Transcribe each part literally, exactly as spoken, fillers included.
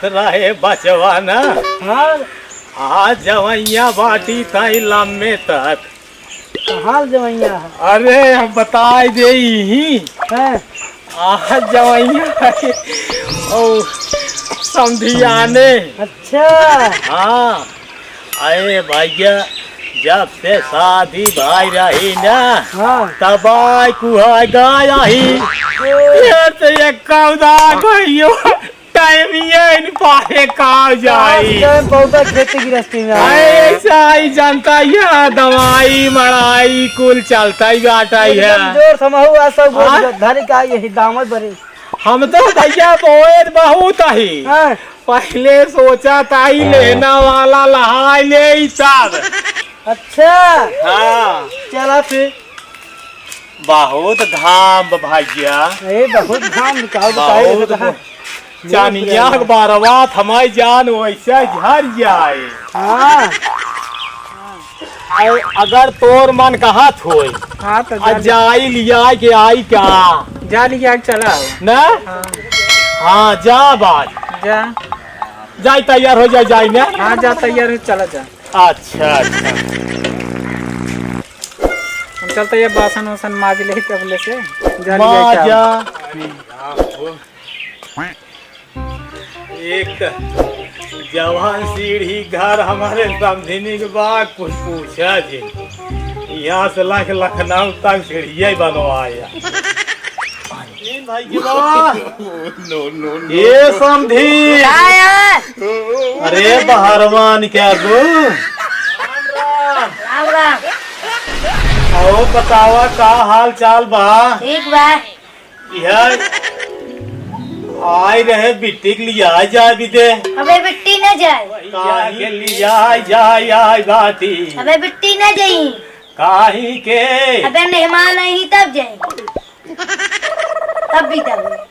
रहे बचवा ना। हाँ। आज जवैया बाटी ताई लम्बे तक। कहाँ जवैया है? अरे, हम बताई देई। हैं? आज जवैया है। ओ, समधियाने। अच्छा। हाँ। अरे भैया, जब से शादी भाई रही ना, हाँ। तब आई कुहा गाय आही। ओ। ये तो एक कौदा कहियो। टाइमिंग है इन पाहे का जाई। आज टाइम बहुत है खेती गृहस्थी में। अरे, ऐसा ही जनता, यह दवाई, मड़ाई, कुल चलता ही बाटा ही एकदम है। जोर से महू आ सब गोद हाँ? धरे का यही दामद बरे। हम तो भैया बोए बहुत ही। हाँ। पहले सोचा था ही लेना वाला लहाई ले ही सब। अच्छा। हाँ। चला फिर। बहुत घाम बा भैया। ए, बहुत घाम, का बताई बहुत तो कहा। घ-, चानिया के बरवा थमाई जान वैसे झर जाए। हाँ। अरे, अगर तोर मन कहत होई, हाँ, तो आ जा ले। जाई लिया के आई का? जा लिया के चला आओ। ना? हाँ। हाँ, जा बाज। जा। जाई तैयार हो जाए, जाई ना? हाँ, जा तैयार हो, चला जा। अच्छा, अच्छा। हम चलते ये बासन वासन माज ले तब ले से। जा लिया माजा। क्या? एक जवान सीढ़ी घर हमारे समधिनी के बा, कुछ पूछा जी। यहाँ से लाके लखनऊ तक सीढ़िया ही बनवाया। भाई के बा। No, no, no, ये no। समधी। का है? अरे बहरवान क्या गो? राम राम। और बतावा का हाल चाल बा? ठीक बा। यह आई रहे बिट्टी के लिए आ जाए भी दे। अबे बिट्टी न जाए। काहे के लिए आ जाए, आई बाटी। अबे बिट्टी न जाई। काहे के? अबे मेहमान आई तब जाई। तब भी तब।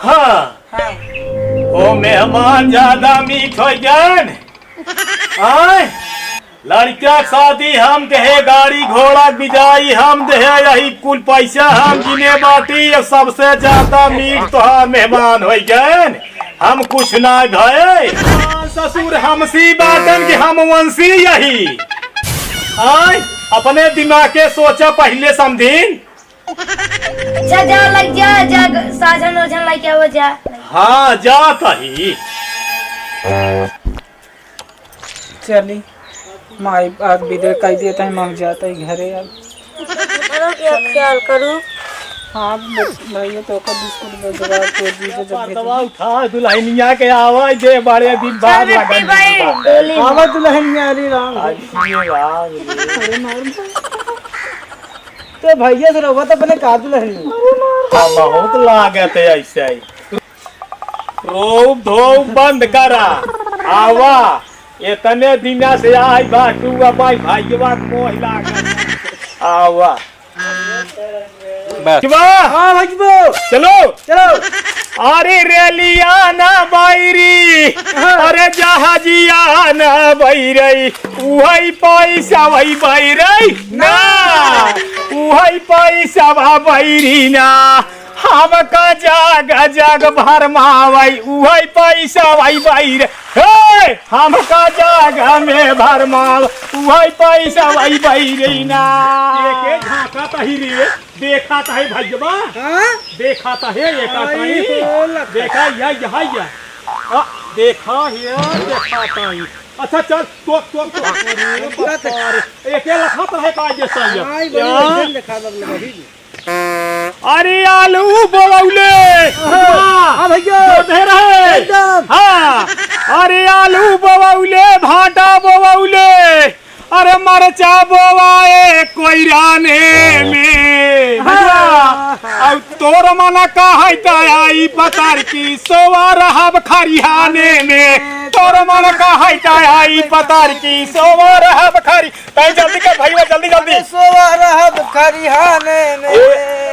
हाँ। हाँ। ओ मेहमान ज्यादा मीठ हो जान। आय, लड़का के शादी हम देहे, गाड़ी घोड़ा बिदाई हम देहे, यही कुल पैसा हम गिने बाटी। ये सबसे ज्यादा मीठ तोहार मेहमान हो गए, हम कुछ ना भए। ससुर हमसी बाटन के हम वंशी यही। आय, अपने दिमाग के सोचा पहले समझीन। अच्छा, जा, लग जा, जा, ग-, साझन ओझन लग जा, वो जा। हाँ, जा तही। चली, माई आज विदा कई दिया, तही माँ जाता ही घरे अब। करो के अब ख्याल करू। हाँ, बस, भैया तो ओकर बिस्कुट में दवा के दीजिए, जब भेज दवा उठा, दुल्हनिया के आवा, जे बड़े दिन बाद चल, लगन बिट्टी भाई, बा। डोली में। आवा दुल्हनिया, अरे राम। अरे राम रे। अरे मार। तो भैया से रहुआ तो अपने का दुल्हन। हाँ, बहुत लागत है ऐसे ही। रोब धोब बंद करा। आवा, इतने दिना से आई बा, तू अब आई भाईवा मोह लागत। आवा। बस। शिवा। हाँ, भाईवा। चलो। चलो। अरे रेलिया ना बैरी, हाँ। अरे जहाजिया ना बैरी, उहई पैसा वही बैरी ना, ना। उहई पैसा वह बैरी ना, हमका जग जग भरमावई, उहई पैसा वही बैरी, हे, हमका जग में भरमाव, उहई पैसा वही बैरी ना। एके झांका तही रे। देखा ताही भैया। हाँ? देखा ताही, एका आई ताही। हो लखा। देखा, या, या, या। आ, देखा, या, देखा ताही। अच्छा, चल, तोक, तोक, तोक। अरे, बाप रे। एके लखा ताही का ये सही है। आई, बड़ी या। एकदम देखा, बगल में ही। अरे, आलू बोवले। हाँ, हाँ, भैया। जोते रहे। एकदम। हाँ। अरे, आलू बोवले, भाटा बोवले। अरे मरचा बोवाए कोइराने में। हाँ। अब तोर मन कहै त आई पतर की सोवा रहब खरिहाने में। तोर मन कहै त आई पतर की सोवा रहब खरी-, तै जल्दी कर भैया, जल्दी, जल्दी। सोवा रहब खरिहाने में।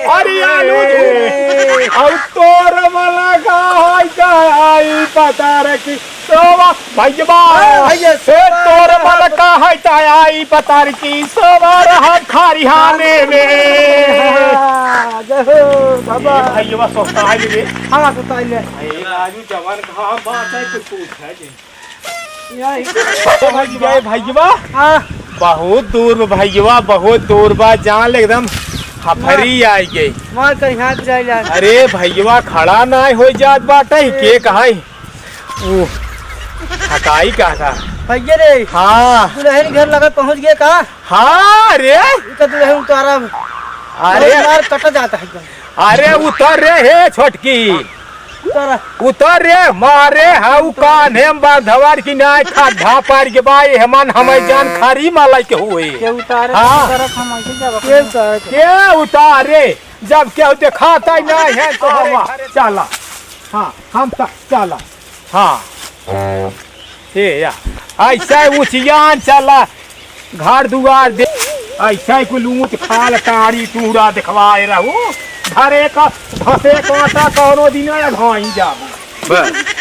अरे आलू झूठ। अब तोर मन कहै त आई पतर की सोवा भैया, हाँ, भैया, ए, तोर मन का है ताई पतार की सवार हम खरिहाने में। हाँ, जय हो, बाबा। ए, भैया, सोता है रे। हाँ, सोता है ले। ए, राजू जवान कहाँ बात है, कुछ पूछ है जी। यही। समझ गए भैया? हाँ। बहुत दूर भैया, बहुत दूर बा, जान ले एकदम हफरी आई गई। मार कर हाथ जाए जा। अरे भैया, खड़ा ना हो जात बाटे, के कहाई? ऊ हकाई का था? भैया रे। हाँ। दुल्हन घर लगे पहुँच गए का? हाँ रे। ई तो दुल्हन उतारा। अरे। मार कट जाता है एकदम। अरे उतर रे हे छोटकी। उतर। उतर रे, मारे हाउ कान्हे में बांधवर की नाय खड्डा पार के बाई हेमन हमें जान खारी मालाई के हुए। के उतारे, हाँ। उतारे हम ऐसे जाबा के उतारे? के उतारे? जब केहू देखाता ही नहीं है तो हम चला। हाँ, हम त-, चला। हाँ। हे या, ऐसे उचियान चला, घर दुआर दे, ऐसे कुल ऊँच खाल टाड़ी टूड़ा देखवाए रहू, धरे का, धसे कांटा कौनो दिन अघाई जाबू। बस।